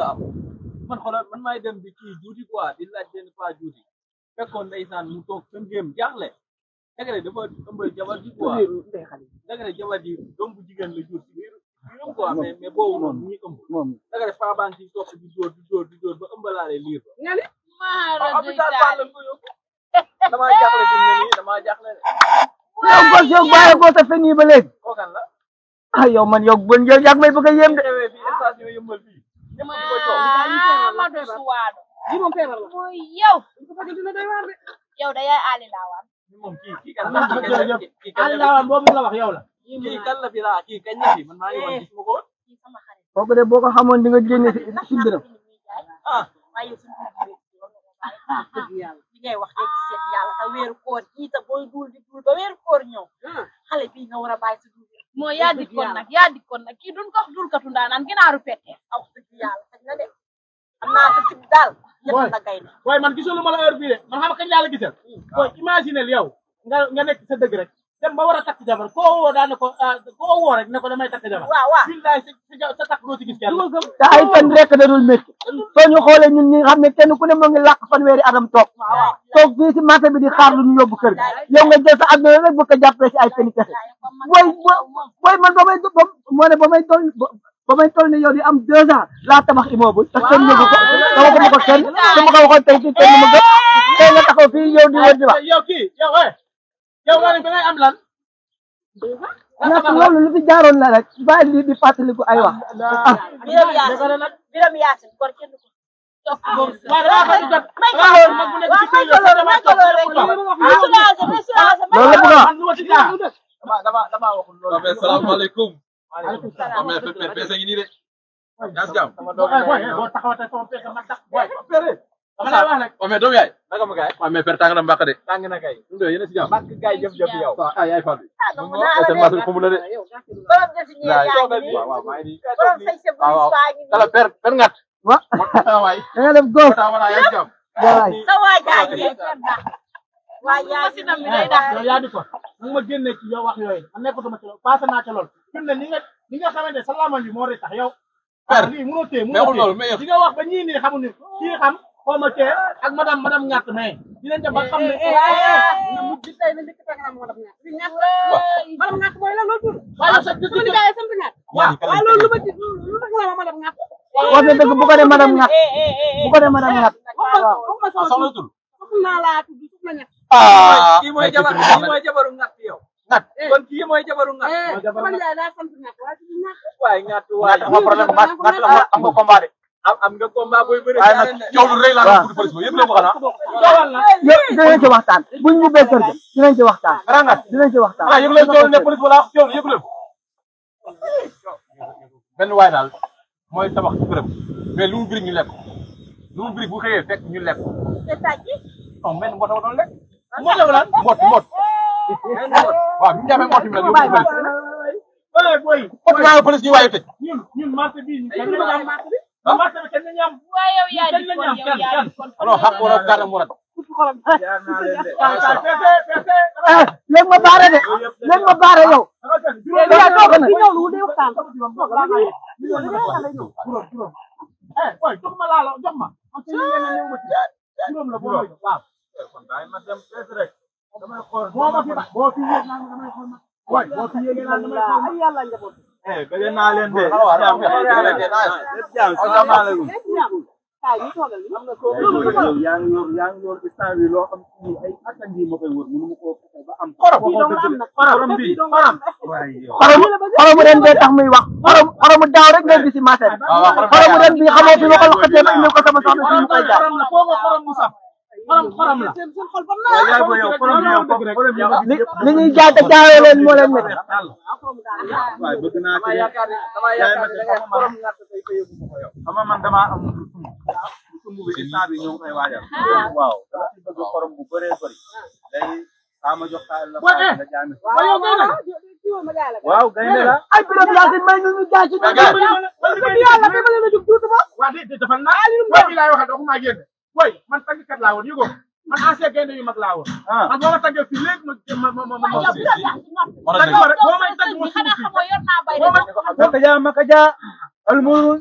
la am man xoolal man maay dem di kii juuti quoi di laaj benn pas juuti fekkoon ndeysaan mu toog sa ngéem jaaxle dëgg dafa ëmbal jabar ji quoi dëgg jabar ji doom bu jigéen la jur ci biiram quoi mais boobu noonu mu ngi ëmb dëgg paa baa ngi ciy topp di dóor ba ëmbalaale liir ba hôpital baa lañ ko yóbbu damaa jaaxle fi mu ne nii damaa jaaxle yow gos yow bàyyi ko sa fen yi ba léegi kookan la ah yow man yow bon yow yaa ngi may bëgg a yéem de xewee fii station yëmbal fii Mamadou Suwaado mooy yow da yaay Ali Lawan moom kii kan la kii kan Ali Lawan boobu la wax yow la kii kan la fi laa kii kañ la fi man maa ngi woon gis ma ko woon kii sama xarit kooku de boo ko xamoon di nga génne si mbiram ah waaye li ngay wax rek seet yàlla te weeru koor kii te booy duul di duul ba weeru koor ñëw xale bii nga war a bàyyi si duul moo yaa dikkoon nag kii duñ ko wax dulkatu ndaanaan ginaaru pette aw dëgg yàlla xëy na de am naa ko ci daal yëpp na gay ne waaye man gisul ma la heure bii de man xam kañ laa la gisal booy imaginel yow nga nekk sa dëgg rek dem ba war a takk jabar koo woo daa ne ko koo woo rek ne ko damay takk jabar waaw billaay sa takk doo ci gis kenn te ay fen rek da dul métti soo ñu xoolee ñun ñi nga xam ne kenn ku ne moo ngi làkk fanweeri atam toog fii si marché bi di xaar lu ñu yóbbu kër gi yow nga jël sa àdduna rek bu ko jàppee si ay feni kese booy man ba may toll ne yow di am 2 ans laa tabax immeuble te kenn yëgu ko dama ko ma ko kenn dama ko waxoon tey fii kenn ma gëm tey nga taxaw fii yow di wër di wax yow nga ne ba ngay am lan ñàkk loolu lu fi jaaroon la rek bàyyi lii di fàttaliku ay wax biram yaasin kor kenn ko dama waxul loolu mais salaamaaleykum mais pese ngi nii de yaa ngi jàmm boo taxawatee sama pese ma tax boy dama lay wax rek mais doomu yaay naka ma gaay mais père tàng na mbàq de tàng na kay ndo yéen a si jàmm mbàkk gaay jëf yow ah yaay Fall bi seen matul xumbu la de waaw maa ngi nii waaw kala père ngat wa waay da nga def góor wala yaa ngi jàmm yow yaa di ko mu ma génne ci yow wax yooyu am nekkatuma ci loolu passé naa ci loolu fi mu ne ni nga xamante ne sa laman bi moo tax yow père lii mënoo téye mais waxul loolu mais di nga wax ba ñii nii xamul ni kii xam xaw ma tee ak madame ñàkk mais dinañ dem ba xam ne na mu di tay na dik tak na madame ñàkk mooy la loolu waaye sa su ñu jaay sant ñàkk waaw loolu lu ma ci lu tax la ma madame ñàkk wax na dëgg bu ko ne madame Ngat bu ko ne madame Ngat waaw soxla tul naa laa tudd soxna ñàkk kii mooy jabaru ngat yow ngat kon kii mooy jabaru ngat sama jaay daa sant ñàkk waaye ci ñàkk waaye ngat waaye am nga problème ngat am nga combat de am nga combat booy bëri waaye nag coow lu rëy laa doon bëgg police ba yëpp la ko xanaa yow dinañ ci waxtaan buñ ñu bee kër ga dinañ ci waxtaan dinañ ci waxtaan ah yëg leen coow lu ne police wala coow lu yëg leen benn waay daal mooy tabax ci këram mais lu mu birig ñu lekk lu mu birig bu xëyee fekk ñu lekk non benn mbot doon lekk moo def lan mbot waaw bi mu jàppee mbot mi nag yóbbu police mbot waaye police ñu waaye tëj ñun marché bi marché bi kenn ñam waaye yow yaa di kon non xam ko rek gàdda mu rat léegi ma baare de léegi ma baare yow yaa toog na jox ma laa la jox ma juróom la boo waaw kon daay ma dem fees rek damay xool boo ma fi boo fi yéeg naa damay xool ma waay boo fi yéeg naa damay xool ma ay yàlla njaboot bëgg naa leen de kaay ñu toogal li am na ko yaa ngi yor instant bi loo xam ni ay attan yi ma koy wër mënu ma koo fexe ba am xorom bi xoromu ren bee tax muy wax xoromu daaw rek ngay gis si marché bi xoromu ren bi xamoo fi ma ko loxatee ba indi ko sama soxna si ñu koy jaay xorom mu saf xorom la seen xol ba naa li ñuy jaay te jaayoo leen moo leen métti waaye bëgg naa ci dama yaakaar ne da ngay xorom ngàtt tey ko yóbbu ma ko yow xam nga man damaa am sumb bi instant bi ñoo ngi koy waajal waaw dama ci bëgg xorom bu bëree bëri day ama jox xaalis la nga jaami waaw gaynde la ay biram yaasin may ñu jaay ci yàlla dama leen a jóg tuuti ba waa de dafa naa waa bi laay waxee doo ko maa génne way man tàggkat laa woon yëgoo man ancien gaynde yu mag laa woon man boo ma tàggee fii léegi ma boo may tàgg ma suuf fii xanaa xamoo yor naa bay makaja almurun